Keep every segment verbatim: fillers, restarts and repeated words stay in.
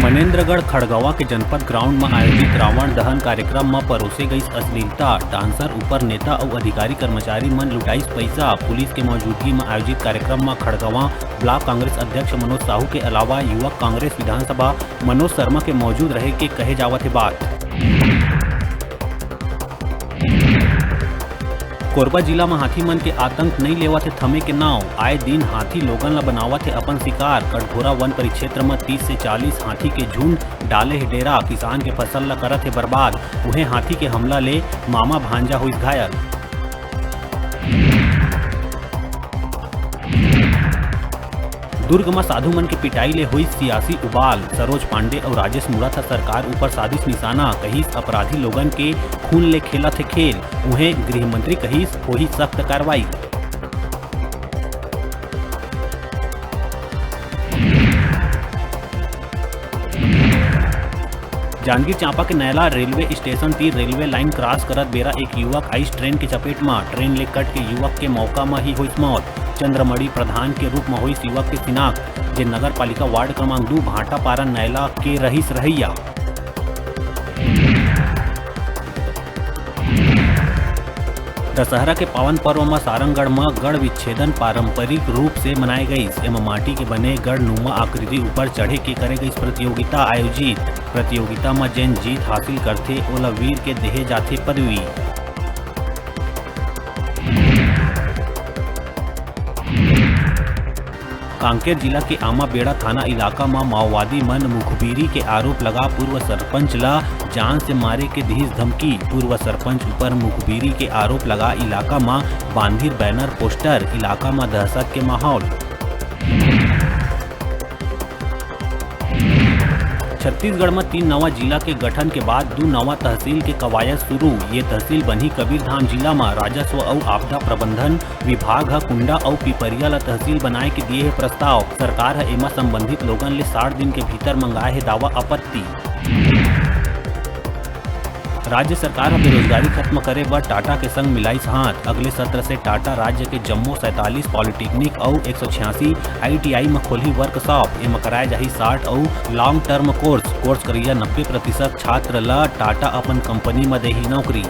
मनेंद्रगढ़ खड़गवा के जनपद ग्राउंड म आयोजित रावण दहन कार्यक्रम म परोसे गईस अश्लीलता, डांसर ऊपर नेता अउ अधिकारी कर्मचारी मन लुटाइस पइसा। पुलिस के मौजूदगी म आयोजित कार्यक्रम म खड़गवा ब्लॉक कांग्रेस अध्यक्ष मनोज साहू के अलावा युवक कांग्रेस विधानसभा मनोज शर्मा के मौजूद रहे के कहे जावत हे बात। कोरबा जिला म हाथी मन के आतंक नइ लेवत हे थमे के नाव। आए दिन हाथी लोगन ल बनावत हे अपन शिकार। कटघोरा वन परिक्षेत्र म तीस से चालीस हाथी के झुंड डाले हे डेरा। किसान के फसल ल करत हे बर्बाद। उहें, हाथी के हमला ले मामा भांजा होइस घायल। दुर्ग म साधु मन के पिटाई ले होइस सियासी उबाल। सरोज पांडे अउ राजेश मूणत ह सरकार ऊपर साधिस निशाना, कहिस अपराधी लोगन के खून ले खेलत हे खेल। उहें, गृह मंत्री कहिस होही सख्त कार्रवाई। जांजगीर चांपा के नैला रेलवे स्टेशन तीर रेलवे लाइन क्रॉस करत बेरा एक युवक आइस ट्रेन के चपेट म। ट्रेन ले कट के युवक के मौका म ही होइस मौत। चंद्रमणि प्रधान के रूप म होइस युवक के शिनाख्त, जे नगर पालिका वार्ड क्रमांक दू भाटापारा नैला के रहिस रहइया। दशहरा के पावन पर्व म सारंगढ़ म गढ़ विच्छेदन पारंपरिक रूप से मनाए गईस। एमा माटी के बने गढ़ नुमा आकृति ऊपर चढ़े के करे गईस प्रतियोगिता आयोजित। प्रतियोगिता म जेन जीत हासिल करथे, ओला वीर के देहे जाथे पदवी। कांकेर जिला के आमाबेड़ा थाना इलाका म माओवादी मन मुखबिरी के आरोप लगा पूर्व सरपंच ल जान से मारे के दिहिस धमकी। पूर्व सरपंच ऊपर मुखबिरी के आरोप लगा इलाका म बांधिर बैनर पोस्टर, इलाका म दहशत के माहौल। छत्तीसगढ़ म तीन नवा जिला के गठन के बाद दू नवा तहसील के कवायद शुरू। ये तहसील बनही कबीरधाम जिला म। राजस्व अउ आपदा प्रबंधन विभाग ह कुंडा अउ पिपरिया ल तहसील बनाए के दिए हे प्रस्ताव। सरकार ह एमा संबंधित लोगन ले साठ दिन के भीतर मंगाए हे दावा आपत्ति। राज्य सरकार ह बेरोजगारी खत्म करे बर टाटा के संग मिलाइस हाथ। अगले सत्र से टाटा राज्य के जम्मो सैंतालीस पॉलिटेक्निक अउ एक सौ छियासी आईटीआई म खोलही वर्कशॉप। एमा कराए जाही शॉर्ट अउ लॉन्ग टर्म कोर्स। कोर्स करइया नब्बे प्रतिशत छात्र ल टाटा अपन कंपनी म देही नौकरी।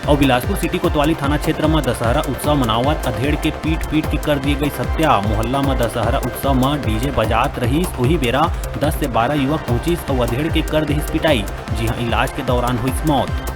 अउ बिलासपुर सिटी कोतवाली थाना क्षेत्र म दशहरा उत्सव मनावत अधेड़ के पीट पीट के कर दिए गई हत्या। मोहल्ला म दशहरा उत्सव म डीजे बजात रहिस, उही बेरा दस से बारह युवक पहुंचिस अउ अधेड़ के कर दिहिस पिटाई, जिहां इलाज के दौरान होइस मौत।